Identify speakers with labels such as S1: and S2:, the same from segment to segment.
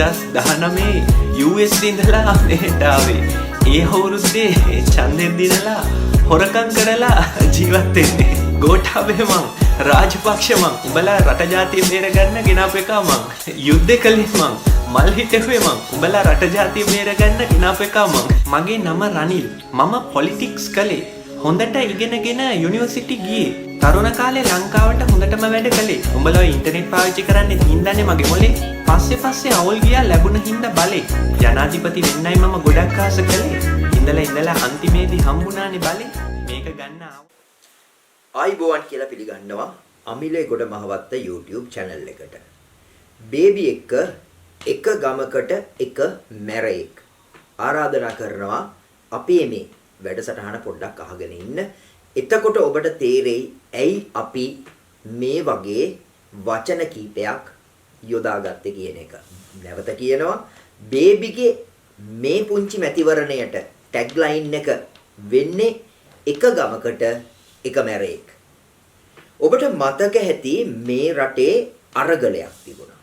S1: 2019 US ඉඳලා මෙහෙට ආවේ. ඒ අවුරුද්දේ ඡන්දෙ දිනලා හොරකම් කරලා ජීවත් වෙන්නේ. ගෝඨාභය මං, රාජපක්ෂ මං, උඹලා රට ජාතිය බේරගන්න ගෙනාපු එකා මං. යුද්ධ කළේ මං, මල් හිටෙව්වේ මං, උඹලා රට ජාතිය බේරගන්න ගෙනාපු එකා මං. මගේ නම රනිල්. මම පොලිටික්ස් කළේ. හොඳට ඉගෙනගෙන යුනිවර්සිටි ගියේ. තරුණ කාලේ ලංකාවට හොඳටම වැඩ කළේ. උඹලා ඔය ඉන්ටර්නෙට් පාවිච්චි කරන්නේ හින්දානේ මගේ මොලේ. පස්සේ පස්සේ අවුල් ගියා ලැබුණ හින්දා බලේ. ජනාධිපති වෙන්නයි මම ගොඩක් ආස කළේ. ඉඳලා ඉඳලා අන්තිමේදී හම්බුණානේ බලේ. මේක ගන්න ආව.
S2: ආයිබෝවන් කියලා පිළිගන්නවා අමිලේ ගොඩ මහවත්ත YouTube channel එකට. බේබි එක්ක එක ගමකට එක මැරයෙක්. ආරාධනා කරනවා අපේ මේ වැඩසටහන පොඩ්ඩක් අහගෙන ඉන්න. එතකොට ඔබට තේරෙයි ඇයි අපි මේ වගේ වචන කීපයක් යොදාගත්තේ කියන එක. නැවත කියනවා, බේබිගේ මේ පුංචි මැතිවරණයට ටැග් ලයින් එක වෙන්නේ එක ගමකට එක මැරයෙක්. ඔබට මතක ඇති මේ රටේ අරගලයක් තිබුණා.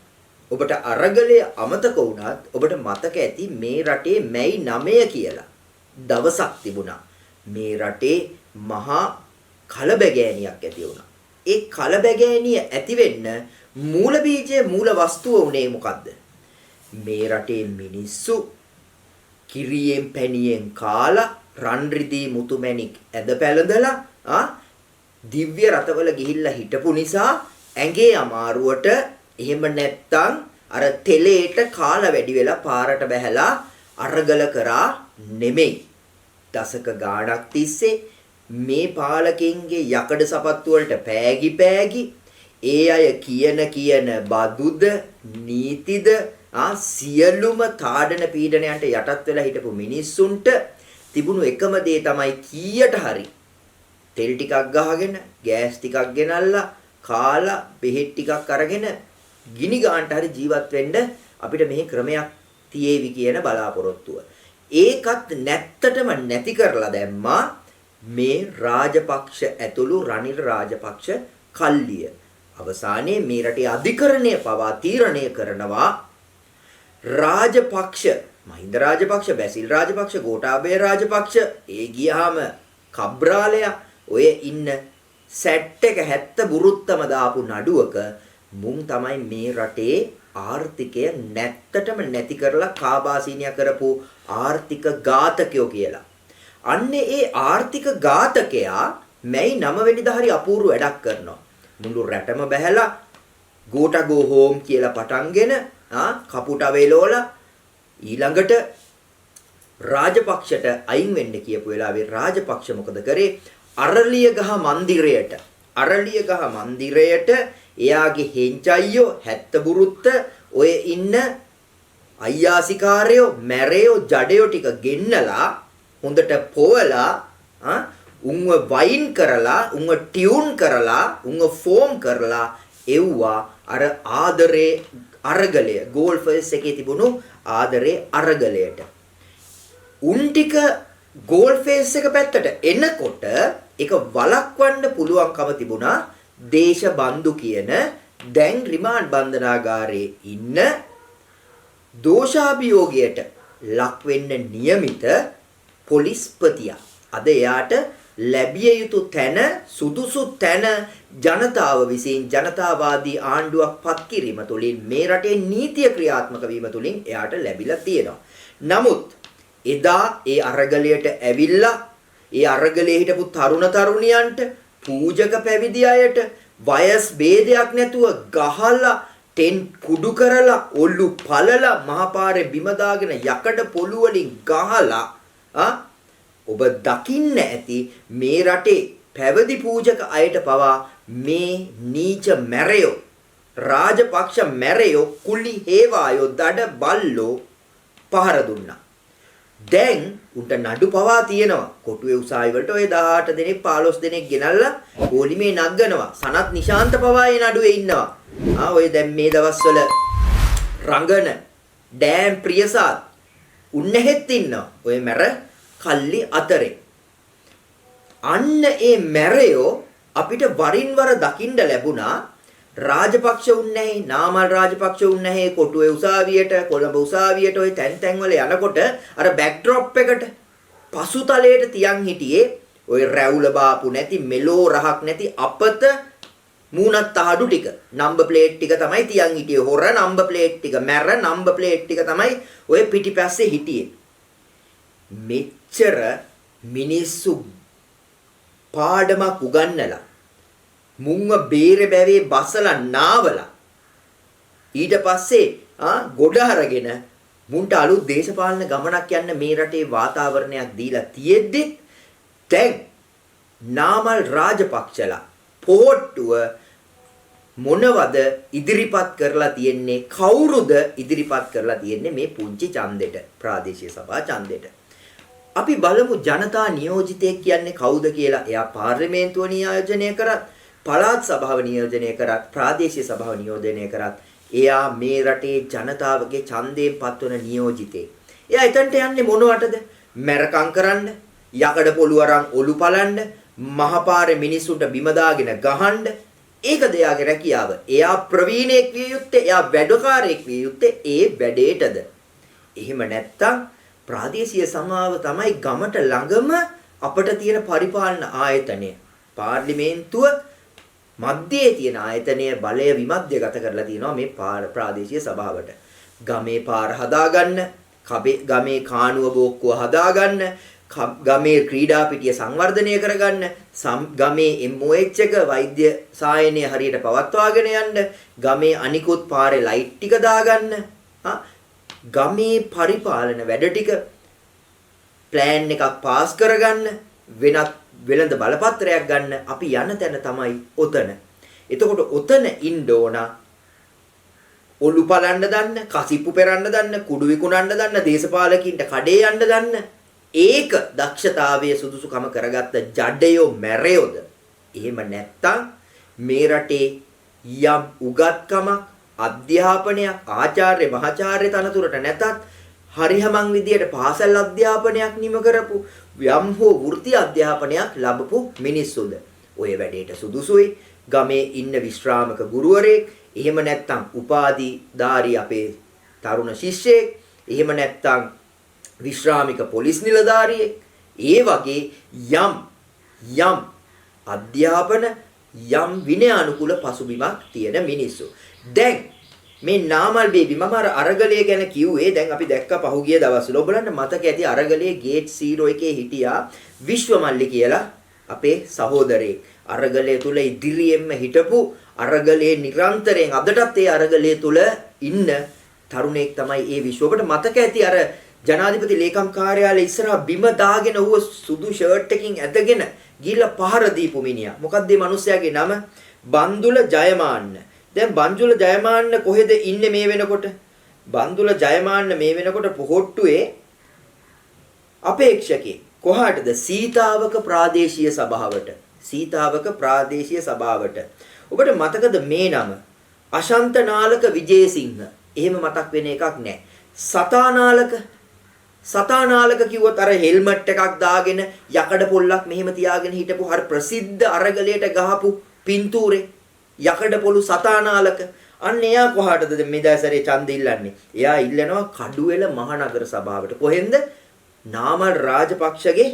S2: ඔබට අරගලය අමතක වුණත් ඔබට මතක ඇති මේ රටේ මැයි 9 කියලා දවසක් තිබුණා. මේ රටේ මහා කලබගෑනියක් ඇති වුණා. ඒ කලබගෑනිය ඇති වෙන්න මූල බීජය, මූල වස්තුව උනේ මොකද්ද? මේ රටේ මිනිස්සු කිරියෙන් පැණියෙන් කාලා, රන් රිදී මුතුමැණික් ඇද පැළඳලා, දිව්‍ය රථවල ගිහිල්ලා හිටපු නිසා ඇඟේ අමාරුවට, එහෙම නැත්තම් අර තෙලේට කාලා වැඩි වෙලා පාරට බැහැලා අරගල කරා නෙමෙයි. දශක ගාණක් තිස්සේ මේ පාලකින්ගේ යකඩ සපත්තු වලට පෑගි පෑගි, ඒ අය කියන කියන බදුද නීතිද සියලුම තාඩන පීඩනයන්ට යටත් වෙලා හිටපු මිනිස්සුන්ට තිබුණු එකම දේ තමයි කීයට හරි තෙල් ටිකක් ගහගෙන, ගෑස් ටිකක් ගෙනල්ලා කාලා, බෙහෙත් ටිකක් අරගෙන ගිනි ගානට හරි ජීවත් වෙන්න අපිට මෙහි ක්‍රමයක් තියේවි කියන බලාපොරොත්තුව. ඒකත් නැත්තටම නැති කරලා දැම්මා මේ රාජපක්ෂ ඇතුළු රනිල් රාජපක්ෂ කල්ලිය. අවසානයේ මේ රටේ අධිකරණය පවා තීරණය කරනවා රාජපක්ෂ, මහින්ද රාජපක්ෂ, බැසිල් රාජපක්ෂ, ගෝඨාභය රාජපක්ෂ, ඒ ගියාම කබ්‍රාලයා, ඔය ඉන්න සැට් එක 70 බුරුත්තම දාපු නඩුවක මුන් තමයි මේ රටේ ආර්ථිකය නැත්තටම නැති කරලා කාබාසීනියා කරපු ආර්ථික ඝාතකයෝ කියලා. අන්නේ ඒ ආර්ථික ඝාතකයා මැයි 9 වෙනිදා හරි අපූර්ව වැඩක් කරනවා. මුළු රටම බැහැලා ගෝටා ගෝ හෝම් කියලා පටන්ගෙන කපුට වේලෝලා ඊළඟට රාජපක්ෂට අයින් වෙන්න කියපු වෙලාවේ රාජපක්ෂ මොකද කරේ? අරලියගහ මන්දිරයට, අරලියගහ මන්දිරයට එයාගේ හෙංචයියෝ, හැත්ත බුරුත්ත, ඔය ඉන්න අයියාසිකාරයෝ, මැරයෝ, ජඩයෝ ටික ගෙන්නලා හොඳට පොවලා, උන්ව වයින් කරලා, උන්ව ටියුන් කරලා, උන්ව ෆෝම් කරලා එව්වා අර ආදරේ අරගලය, ගෝල් ෆේස් එකේ තිබුණු ආදරේ අරගලයට. උන් ටික ගෝල් ෆේස් එක පැත්තට එනකොට ඒක වළක්වන්න පුළුවන්කම තිබුණා දේශබන්දු කියන දැන් රිමාන්ඩ් බන්ධනාගාරයේ ඉන්න දෝෂාභියෝගයට ලක් වෙන්න නියමිත පොලිස්පතියා. අද එයාට ලැබිය යුතු තැන, සුදුසු තැන ජනතාව විසින් ජනතාවාදී ආණ්ඩුවක් පත් කිරීම තුළින්, මේ රටේ නීතිය ක්‍රියාත්මක වීම තුළින් එයාට ලැබිලා තියෙනවා. නමුත් එදා ඒ අරගලයට ඇවිල්ලා ඒ අරගලයේ හිටපු තරුණ තරුණියන්ට, පූජක පැවිදි අයට වයස් භේදයක් නැතුව ගහලා, ටෙන්ට් කුඩු කරලා, ඔලු පළලා, මහපාරේ බිම දාගෙන යකඩ පොළු වලින් ගහලා, ඔබ දකින්න ඇති මේ රටේ පැවිදි පූජක අයට පවා මේ නීච මැරයෝ, රාජපක්ෂ මැරයෝ, කුලි හේවායෝ, දඩ බල්ලෝ පහර දුන්නා. දැන් උන්ට නඩු පවා තියෙනවා. කොටුවේ උසාවි වලට ඔය 18 දෙනෙක් 15 දෙනෙක් ගෙනල්ලා පොලිමේ නගනවා. සනත් නිශාන්ත පවා ඒ නඩුවේ ඉන්නවා. ඔය දැන් මේ දවස්වල රඟන ඩෑම් ප්‍රියසාත් උන්නැහෙත් ඉන්නවා. ඔය මැර කල්ලි අතරේ. අන්න ඒ මැරයෝ අපිට වරින් වර දකින්න ලැබුණා. රාජපක්ෂ උන් නැහැ, නාමල් රාජපක්ෂ උන් නැහැ, කොටුවේ උසාවියට, කොළඹ උසාවියට ඔය තැන් තැන් වල යනකොට අර බෑක්ඩ්‍රොප් එකට පසුතලයට තියන් හිටියේ ඔය රැවුල බාපු නැති, මෙලෝ රහක් නැති අපත මූණත් තහඩු ටික, නම්බර් ප්ලේට් ටික තමයි තියන් හිටියේ. හොර නම්බර් ප්ලේට් ටික, මැර නම්බර් ප්ලේට් ටික තමයි ඔය පිටිපස්සේ හිටියේ. මෙච්චර මිනිස්සු පාඩමක් උගන්නලා මුන්ව බේර බැවේ බසලා නාවලා ඊට පස්සේ ගොඩ අරගෙන මුන්ට අලුත් දේශපාලන ගමනක් යන්න මේ රටේ වාතාවරණයක් දීලා තියෙද්දි දැන් නාමල් රාජපක්ෂලා පොහොට්ටුව මොනවද ඉදිරිපත් කරලා තියෙන්නේ, කවුරුද ඉදිරිපත් කරලා තියෙන්නේ මේ පුංචි ඡන්දෙට, ප්‍රාදේශීය සභා ඡන්දෙට? අපි බලමු ජනතා නියෝජිතයෙක් කියන්නේ කවුද කියලා. එයා පාර්ලිමේන්තුව නියෝජනය කරත්, පළාත් සභාව නියෝජනය කරත්, ප්‍රාදේශීය සභාව නියෝජනය කරත්, එයා මේ රටේ ජනතාවගේ ඡන්දයෙන් පත්වන නියෝජිතයෙක්. එයා එතනට යන්නේ මොනවටද? මැරකම් කරන්න, යකඩ පොළු අරන් ඔලු පලන්න, මහපාරේ මිනිස්සුන්ට බිම දාගෙන ගහන්න. ඒකද එයාගේ රැකියාව? එයා ප්‍රවීණයෙක් විය යුත්තේ, එයා වැඩකාරයෙක් විය යුත්තේ ඒ වැඩේටද? එහෙම නැත්තම් ප්‍රාදේශීය සභාව තමයි ගමට ළඟම අපට තියෙන පරිපාලන ආයතනය. පාර්ලිමේන්තුව මැද්දේ තියෙන ආයතනය බලය විමධ්‍යගත කරලා තියෙනවා මේ ප්‍රාදේශීය සභාවට. ගමේ පාර හදාගන්න, ගමේ කානුව බෝක්කුව හදාගන්න, ගමේ ක්‍රීඩා පිටිය සංවර්ධනය කරගන්න, ගමේ MOH එක වෛද්‍ය සායනය හරියට පවත්වාගෙන යන්න, ගමේ අනිකුත් පාරේ ලයිට් ටික දාගන්න, ගමේ පරිපාලන වැඩ ටික ප්ලෑන් එකක් පාස් කරගන්න, වෙනත් වෙළඳ බලපත්‍රයක් ගන්න අපි යන තැන තමයි ඔතන. එතකොට ඔතන ඉන්න ඕන ඔලු පලන්න දන්න, කසිප්පු පෙරන්න දන්න, කුඩු විකුණන්න දන්න, දේශපාලකින්ට කඩේ යන්න දන්න, ඒක දක්ෂතාවයේ සුදුසුකම කරගත්ත ජඩයෝ මැරයෝද? එහෙම නැත්තම් මේ රටේ යම් උගත්කමක්, අධ්‍යාපනයක්, ආචාර්ය මහාචාර්ය තනතුරට නැතත් හරිහමං විදියට පාසල් අධ්‍යාපනයක් නිම කරපු යම් හෝ වෘත්ති අධ්‍යාපනයක් ලැබපු මිනිස්සුද? ඔය වැඩේට සුදුසුයි. ගමේ ඉන්න විශ්‍රාමක ගුරුවරයෙක්, එහෙම නැත්තම් උපාධිධාරී අපේ තරුණ ශිෂ්‍යයෙක්, එහෙම නැත්තම් විශ්‍රාමික පොලිස් නිලධාරියෙක්, ඒ වගේ යම් යම් අධ්‍යාපන යම් විනයානුකූල පසුබිමක් තියෙන මිනිස්සු. දැන් මේ නාමල් බේබි මම අර අරගලය ගැන කිව්වේ. දැන් අපි දැක්ක පහුගිය දවස්වල ඔයගලන්ට මතක ඇති අරගලයේ ගේට් 0 එකේ හිටියා විශ්වමල්ලි කියලා අපේ සහෝදරයෙක්. අරගලය තුල ඉදිරියෙන්ම හිටපු, අරගලයේ නිරන්තරයෙන් අදටත් ඒ අරගලය තුල ඉන්න තරුණයෙක් තමයි ඒ විශ්ව. ඔබට මතක ඇති අර ජනාධිපති ලේකම් කාර්යාලය ඉස්සරහා බිම දාගෙන ඌව සුදු ෂර්ට් එකකින් ඇදගෙන ගිහිල්ලා පහර දීපු මිනිහා. මොකක්ද මේ මිනිස්සයාගේ නම? බන්දුල ජයමාන්න. දැන් බන්දුල ජයමාන්න කොහෙද ඉන්නේ මේ වෙනකොට? බන්දුල ජයමාන්න මේ වෙනකොට පොහොට්ටුවේ අපේක්ෂකෙක්. කොහාටද? සීතාවක ප්‍රාදේශීය සභාවට. සීතාවක ප්‍රාදේශීය සභාවට. ඔබට මතකද මේ නම? අශන්ත නාලක විජේසිංහ. එහෙම මතක් වෙන එකක් නෑ. සතානාලක, සතානාලක කිව්වොත් අර හෙල්මට් එකක් දාගෙන යකඩ පොල්ලක් මෙහෙම තියාගෙන හිටපු හරි ප්‍රසිද්ධ අරගලයට ගහපු පින්තූරේ යකඩ පොළු සතානාලක. අන්න එයා කොහාටද මේ දවස්වල ඡන්ද ඉල්ලන්නේ? එයා ඉල්ලනවා කඩුවෙල මහනගර සභාවට. කොහෙන්ද? නාමල් රාජපක්ෂගේ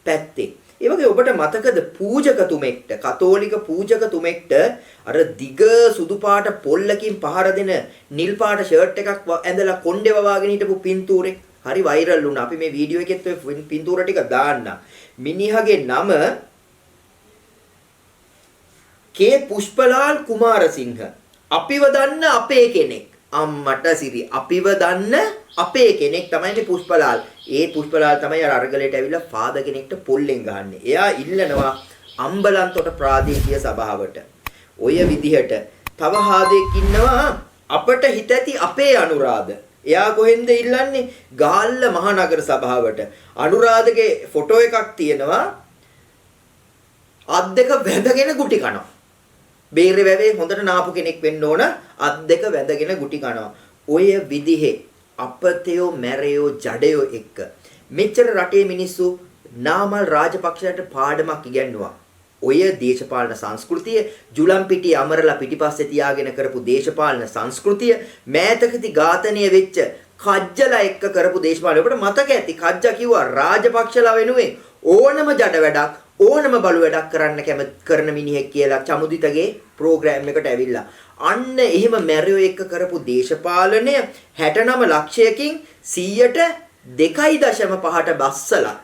S2: පැත්තේ. ඒ වගේ ඔබට මතකද පූජකතුමෙක්ට, කතෝලික පූජකතුමෙක්ට අර දිග සුදු පාට පොල්ලකින් පහර දෙන නිල් පාට ෂර්ට් එකක් ඇඳලා කොණ්ඩේ වවාගෙන හිටපු පින්තූරේ හරි වෛරල් වුණා. අපි මේ වීඩියෝ එකෙත් ඔය පින්තූර ටික දාන්න. මිනිහගේ නම කේ පුෂ්පලාල් කුමාරසිංහ. අපිව දන්න අපේ කෙනෙක්. අම්මට සිරි, අපිව දන්න අපේ කෙනෙක් තමයි මේ පුෂ්පලාල්. ඒ පුෂ්පලාල් තමයි අර අරගලයට ඇවිල්ලා ෆාදර් කෙනෙක්ට පොල්ලෙන් ගහන්නේ. එයා ඉල්ලනවා අම්බලන්තොට ප්‍රාදේශීය සභාවට. ඔය විදිහට තව හාදෙක් ඉන්නවා අපට හිත ඇති අපේ අනුරාධ. එයා කොහෙන්ද ඉල්ලන්නේ? ගාල්ල මහනගර සභාවට. අනුරාධගේ ෆොටෝ එකක් තියෙනවා. අත් දෙක වැඳගෙන ගුටි කනවා. බේරේ වැවේ හොඳට නාපු කෙනෙක් වෙන්න ඕන. අත් දෙක වැඳගෙන ගුටි කනවා. ඔය විදිහේ අපතයෝ මැරයෝ ජඩයෝ එක්ක මෙච්චර රටේ මිනිස්සු නාමල් රාජපක්ෂයට පාඩමක් ඉගැන්නුවා. ඔය දේශපාලන සංස්කෘතිය ජුලම් පිටියේ අමරලා පිටිපස්සේ තියාගෙන කරපු දේශපාලන සංස්කෘතිය මෑතකදී ඝාතනය වෙච්ච කජ්ජලා එක්ක කරපු දේශපාලන ඔබට මතක ඇති කජ්ජා කිව්වා රාජපක්ෂලා වෙනුවෙන් ඕනම ජඩ වැඩක් ඕනම බලු වැඩක් කරන්න කරන මිනිහෙක් කියලා චමුදිතගේ ප්‍රෝග්‍රෑම් එකට ඇවිල්ලා. අන්න එහෙම මැරියෝ එක්ක කරපු දේශපාලනය 69 ලක්ෂයකින් 102.5ට බස්සලා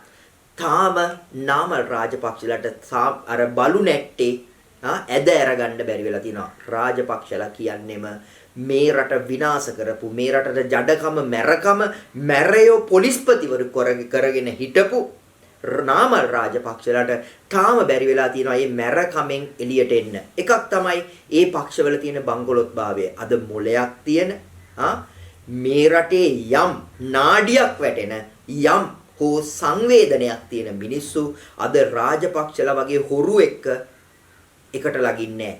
S2: තාම නාමල් රාජපක්ෂලට අර බලු නැට්ටේ ඇද අරගන්න බැරි වෙලා තියෙනවා. රාජපක්ෂලා කියන්නේම මේ රට විනාශ කරපු, මේ රටට ජඩකම මැරකම මැරයෝ පොලිස්පතිවරු කරගෙන හිටපු නාමල් රාජපක්ෂලට තාම බැරි වෙලා තියෙනවා මේ මැරකමෙන් එළියට එන්න. එකක් තමයි ඒ පක්ෂවල තියෙන බංගලොත් භාවය. අද මොලයක් තියෙන මේ රටේ යම් නාඩියක් වැටෙන යම් හෝ සංවේදනයක් තියෙන මිනිස්සු අද රාජපක්ෂලා වගේ හොරු එක්ක එකට ලගින්නේ නැහැ.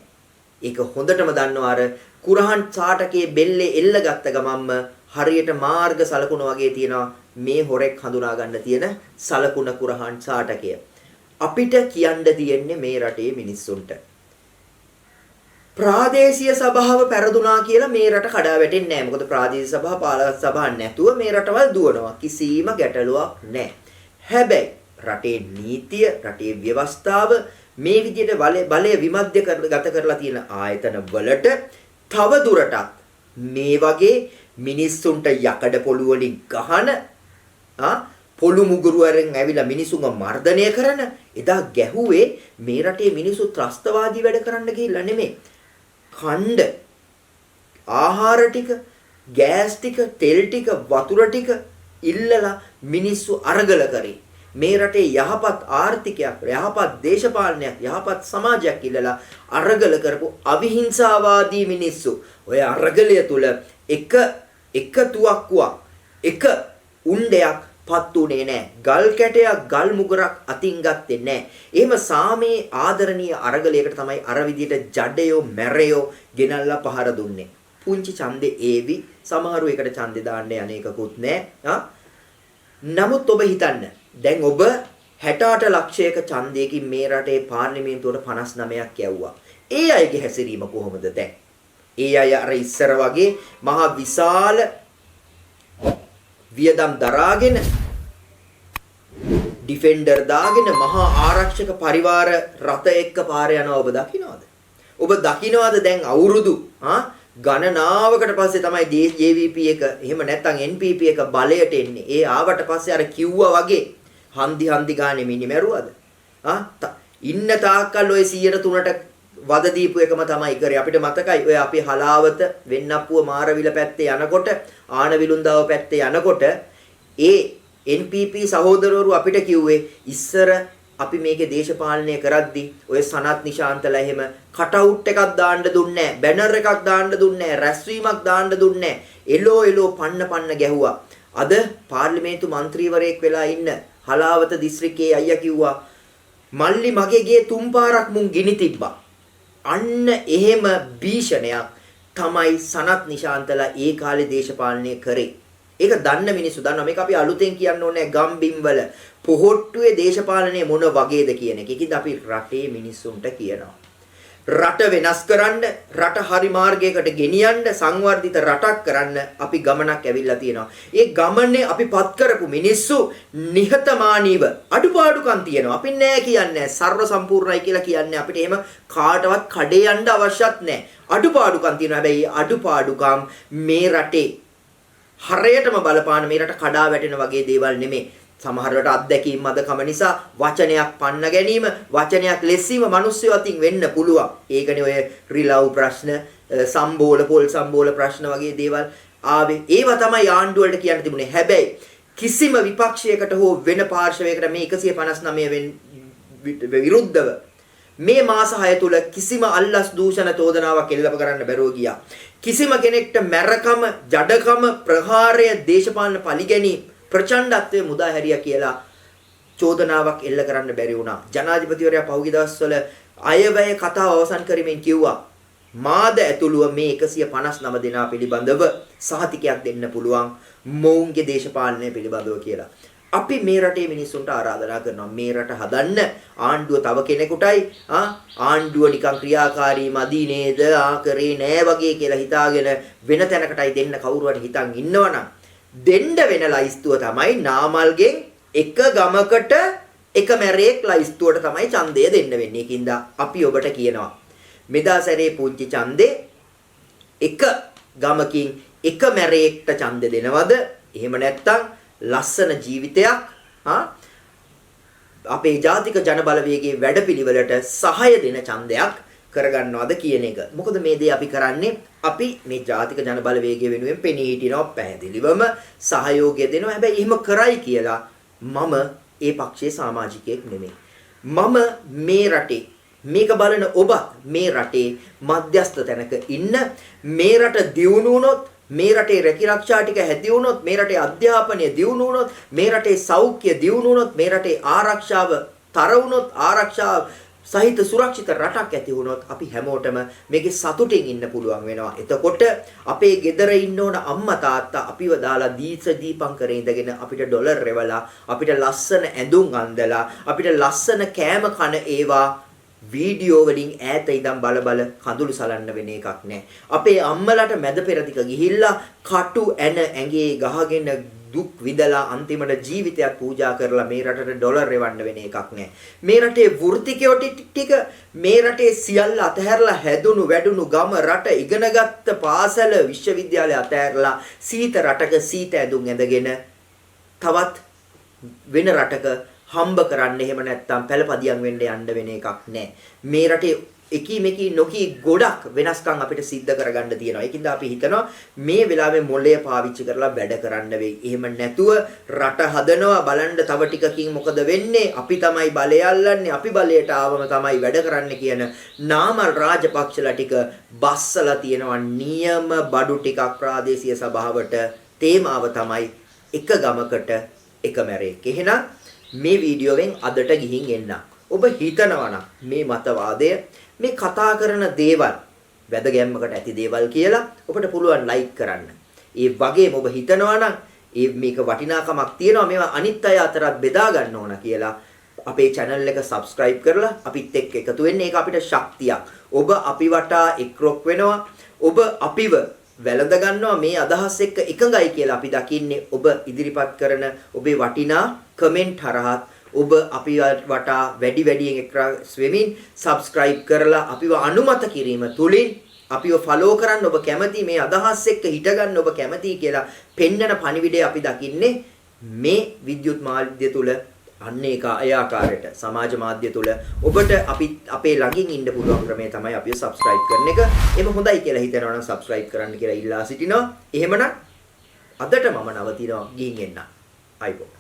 S2: ඒක හොඳටම දන්නවා. අර කුරහන් සාටකේ බෙල්ලේ එල්ල ගත්ත ගමන්ම හරියට මාර්ග සලකුණ වගේ තියෙනවා මේ හොරෙක් හඳුනා ගන්න තියෙන සලකුණ කුරහන් සාටකය. අපිට කියන්න තියෙන්නේ මේ රටේ මිනිස්සුන්ට ප්‍රාදේශීය සභාව පෙරදුනා කියලා මේ රට කඩා වැටෙන්නේ නැහැ. මොකද ප්‍රාදේශීය සභාව පාලක සභාව නැතුව මේ රටවල් දුවනවා. කිසිම ගැටලුවක් නැහැ. හැබැයි රටේ නීතිය, රටේ ව්‍යවස්ථාව මේ විදිහට බලය විමධ්‍ය ගත කරලා තියෙන ආයතන වලට තව දුරටත් මේ වගේ මිනිස්සුන්ට යකඩ පොළු වලින් ගහන පොළු මුගුරු වරෙන් ඇවිල්ලා මිනිසුන්ව මර්ධනය කරන එදා ගැහුවේ මේ රටේ මිනිස්සු ත්‍රස්තවාදී වැඩ කරන්න ගිහිල්ලා නෙමෙයි. ඛණ්ඩ ආහාර ටික, ගෑස් ටික, තෙල් ටික, වතුර ටික ඉල්ලලා මිනිස්සු අරගල කරේ. මේ රටේ යහපත් ආර්ථිකයක්, යහපත් දේශපාලනයක්, යහපත් සමාජයක් ඉල්ලලා අරගල කරපු අවිහිංසාවාදී මිනිස්සු. ඔය අරගලය තුල එක එක තුවක්කුවක්, එක උණ්ඩයක් පත් උනේ නෑ. ගල් කැටයක්, ගල් මුගරක් අතින් ගත්තේ නෑ. එහෙම සාමේ ආදරණීය අරගලයකට තමයි අර විදියට ජඩයෝ මැරයෝ ගෙනල්ලා පහර දුන්නේ. පුංචි ඡන්දේ ඒවි, සමහරු එකට ඡන්දේ දාන්න යන එකකුත් නෑ. නමුත් ඔබ හිතන්න, දැන් ඔබ 68 ලක්ෂයක ඡන්දයකින් මේ රටේ පාර්ලිමේන්තුවට 59ක් යවුවා. ඒ අයගේ හැසිරීම කොහොමද දැන්? ඒ අය අර ඉස්සර වගේ මහා විශාල වියදම් දරාගෙන ඩිෆෙන්ඩර් දාගෙන මහා ආරක්ෂක පරිවාර රථ එක්ක පාර යනවා ඔබ දකින්නවද? ඔබ දකින්නවද දැන් අවුරුදු ගණනාවකට පස්සේ තමයි JVP එක එහෙම නැත්නම් NPP එක බලයට එන්නේ. ඒ ආවට පස්සේ අර කිව්වා වගේ හන්දි හන්දි ගානේ මිනි මැරුවද? ඉන්න තාක්කල් ඔය 103ට වද දීපු එකම තමයි කරේ. අපිට මතකයි ඔය අපි හලාවත වෙන්නප්පුව මාරවිල පැත්තේ යනකොට, ආනවිලුන්දාව පැත්තේ යනකොට ඒ NPP සහෝදරවරු අපිට කිව්වේ ඉස්සර අපි මේකේ දේශපාලනය කරද්දි ඔය සනත් නිශාන්තලා එහෙම කටවුට් එකක් දාන්න දුන්නේ නැහැ, බැනර් එකක් දාන්න දුන්නේ නැහැ, රැස්වීමක් දාන්න දුන්නේ නැහැ. එලෝ එලෝ පන්න පන්න ගැහුවා. අද පාර්ලිමේන්තු මන්ත්‍රීවරයෙක් වෙලා ඉන්න හලාවත දිස්ත්‍රික්කයේ අයියා කිව්වා මල්ලි මගේ ගේ තුන් පාරක් මුන් ගිනි තිබ්බා. අන්න එහෙම භීෂණයක් තමයි සනත් නිශාන්තලා ඒ කාලේ දේශපාලනය කරේ. ඒක දන්න මිනිස්සු දන්නවා. මේක අපි අලුතෙන් කියන්න ඕනේ ගම්බිම්වල පොහොට්ටුවේ දේශපාලනය මොන වගේද කියන එක. ඒකින්ද අපි රටේ මිනිස්සුන්ට කියනවා, රට වෙනස් කරන්න, රට හරි මාර්ගයකට ගෙනියන්න, සංවර්ධිත රටක් කරන්න අපි ගමනක් ඇවිල්ලා තියෙනවා. ඒ ගමනේ අපි පත් කරපු මිනිස්සු නිහතමානීව අඩුපාඩුකම් තියෙනවා. අපි නෑ කියන්නේ සර්ව සම්පූර්ණයි කියලා කියන්නේ අපිට එහෙම කාටවත් කඩේ යන්න අවශ්‍යත් නෑ. අඩුපාඩුකම් තියෙනවා. හැබැයි ඒ අඩුපාඩුකම් මේ රටේ හරයටම බලපාන මේ රට කඩා වැටෙන වගේ දේවල් නෙමෙයි. සමහර වෙලාවට අත්දැකීම් මදකම නිසා වචනයක් පන්න ගැනීම, වචනයක් ලෙස්සීම මිනිස්සු අතින් වෙන්න පුළුවන්. ඒකනේ ඔය රිලව් ප්‍රශ්න, සම්බෝල පොල් සම්බෝල ප්‍රශ්න වගේ දේවල් ආවේ. ඒවා තමයි ආණ්ඩුව වලට කියන්න තිබුණේ. හැබැයි කිසිම විපක්ෂයකට හෝ වෙන පාර්ශවයකට මේ 159 විරුද්ධව මේ මාස 6 තුල කිසිම අල්ලස් දූෂණ චෝදනාවක් එල්ලප කරන්න බැරුව ගියා. කිසිම කෙනෙක්ට මැරකම, ජඩකම, ප්‍රහාරය, දේශපාලන පරිගැනීම්, ප්‍රචණ්ඩත්වයේ මුදා හැරියා කියලා චෝදනාවක් එල්ල කරන්න බැරි වුණා. ජනාධිපතිවරයා පහුගිය දවස්වල අයවැය කතාව අවසන් කරමින් කිව්වා මාද ඇතුළුව මේ 159 දෙනා පිළිබඳව සහතිකයක් දෙන්න පුළුවන් මොවුන්ගේ දේශපාලනය පිළිබඳව කියලා. අපි මේ රටේ මිනිස්සුන්ට ආරාධනා කරනවා මේ රට හදන්න ආණ්ඩුව තව කෙනෙකුටයි ආණ්ඩුව නිකන් ක්‍රියාකාරී මදි නේද කරේ නෑ වගේ කියලා හිතාගෙන වෙන තැනකටයි දෙන්න කවුරු හරි හිතන් ඉන්නවනම් දෙන්න වෙන ලයිස්තුව තමයි නාමල්ගෙන් එක ගමකට එක මැරෙක් ලයිස්තුවට තමයි ඡන්දය දෙන්න වෙන්නේ. ඒකින්ද අපි ඔබට කියනවා මෙදා සැරේ පුංචි ඡන්දේ එක ගමකින් එක මැරෙක්ට ඡන්දෙ දෙනවද? එහෙම නැත්නම් ලස්සන ජීවිතයක් අපේ ජාතික ජන බලවේගයේ වැඩපිළිවෙලට සහාය දෙන ඡන්දයක් කරගන්නවද කියන එක. මොකද මේ දේ අපි කරන්නේ අපි මේ ජාතික ජන බලවේගය වෙනුවෙන් පෙනී හිටිනවා පැහැදිලිවම සහයෝගය දෙනවා. හැබැයි එහෙම කරයි කියලා මම ඒ පක්ෂයේ සමාජිකයෙක් නෙමෙයි. මම මේ රටේ මේක බලන ඔබත් මේ රටේ මධ්‍යස්ථ තැනක ඉන්න මේ රට දියුණු වුණොත් මේ රටේ රැකිරක්ෂා ටික ඇති වුණොත් මේ රටේ අධ්‍යාපනය දියුණු වුණොත් මේ රටේ සෞඛ්‍ය දියුණු වුණොත් මේ රටේ ආරක්ෂාව තර වුණොත් ආරක්ෂාව සහිත සුරක්ෂිත රටක් ඇති වුණොත් අපි හැමෝටම මේකේ සතුටින් ඉන්න පුළුවන් වෙනවා. එතකොට අපේ ගෙදර ඉන්න ඕන අම්මා තාත්තා අපිව දාලා දීස දීපං කරේ ඉඳගෙන අපිට ඩොලර් රෙවලා අපිට ලස්සන ඇඳුම් අඳලා අපිට ලස්සන කෑම කන ඒවා වීඩියෝ වලින් ඈත ඉඳන් බල බල කඳුළු සලන්න වෙන එකක් නෑ. අපේ අම්මලාට මැද පෙරදික ගිහිල්ලා කටු ඇන ඇඟේ ගහගෙන දුක් විඳලා අන්තිමට ජීවිතයක් පූජා කරලා මේ රටට ඩොලර් එවන්න වෙන එකක් නෑ. මේ රටේ වෘත්තිකයෝ ටික මේ රටේ සියල්ල අතහැරලා හැදුණු වැඩුණු ගම රට ඉගෙනගත්ත පාසල විශ්වවිද්‍යාලය අතහැරලා සීත රටක සීත ඇඳුම් ඇඳගෙන තවත් වෙන රටක හම්බ කරන්න එහෙම නැත්තම් පළපදියම් වෙන්න යන්න වෙන එකක් නෑ. මේ රටේ එකී මෙකී නොකී ගොඩක් වෙනස්කම් අපිට සිද්ධ කරගන්න තියෙනවා. ඒකින්ද අපි හිතනවා මේ වෙලාවේ මොළය පාවිච්චි කරලා වැඩ කරන්න වෙයි. එහෙම නැතුව රට හදනවා බලන්න තව ටිකකින් මොකද වෙන්නේ? අපි තමයි බලය අල්ලන්නේ. අපි බලයට ආවම තමයි වැඩ කරන්න කියන නාමල් රාජපක්ෂලා ටික බස්සලා තියෙනවා නියම බඩු ටිකක් ප්‍රාදේශීය සභාවට. තේමාව තමයි එක ගමකට එක මැරෙක්. එහෙනම් මේ වීඩියෝවෙන් අදට ගිහින් එන්න. ඔබ හිතනවා නම් මේ මතවාදය මේ කතා කරන දේවල් වැදගැම්මකට ඇති දේවල් කියලා ඔබට පුළුවන් ලයික් කරන්න. ඒ වගේම ඔබ හිතනවා නම් ඒ මේක වටිනාකමක් තියෙනවා මේවා අනිත් අය අතරත් බෙදා ගන්න ඕන කියලා අපේ channel එක subscribe කරලා අපිත් එක්ක එකතු වෙන්න. ඒක අපිට ශක්තියක්. ඔබ අපි වටා එක්රොක් වෙනවා. ඔබ අපිව වැළඳ ගන්නවා මේ අදහස් එක්ක එකඟයි කියලා අපි දකින්නේ ඔබ ඉදිරිපත් කරන ඔබේ වටිනා කමෙන්ට් හරහත් ඔබ අපි වටා වැඩි වැඩියෙන් එක්රැස් වෙමින් සබ්ස්ක්‍රයිබ් කරලා අපිව අනුමත කිරීම තුලින් අපිව ෆලෝ කරන්න ඔබ කැමති මේ අදහස් එක්ක හිටගන්න ඔබ කැමති කියලා පෙන්නන පණිවිඩය අපි දකින්නේ මේ විද්‍යුත් මාධ්‍ය තුල අන්න ඒක ඒ ආකාරයට සමාජ මාධ්‍ය තුල ඔබට අපි අපේ ළඟින් ඉන්න පුළුවන් ක්‍රමය තමයි අපිව සබ්ස්ක්‍රයිබ් කරන එක. එහෙම හොඳයි කියලා හිතනවා නම් සබ්ස්ක්‍රයිබ් කරන්න කියලා ඉල්ලා සිටිනවා. එහෙමනම් අදට මම නවතිනවා ගිහින් එන්න. අයිබෝ.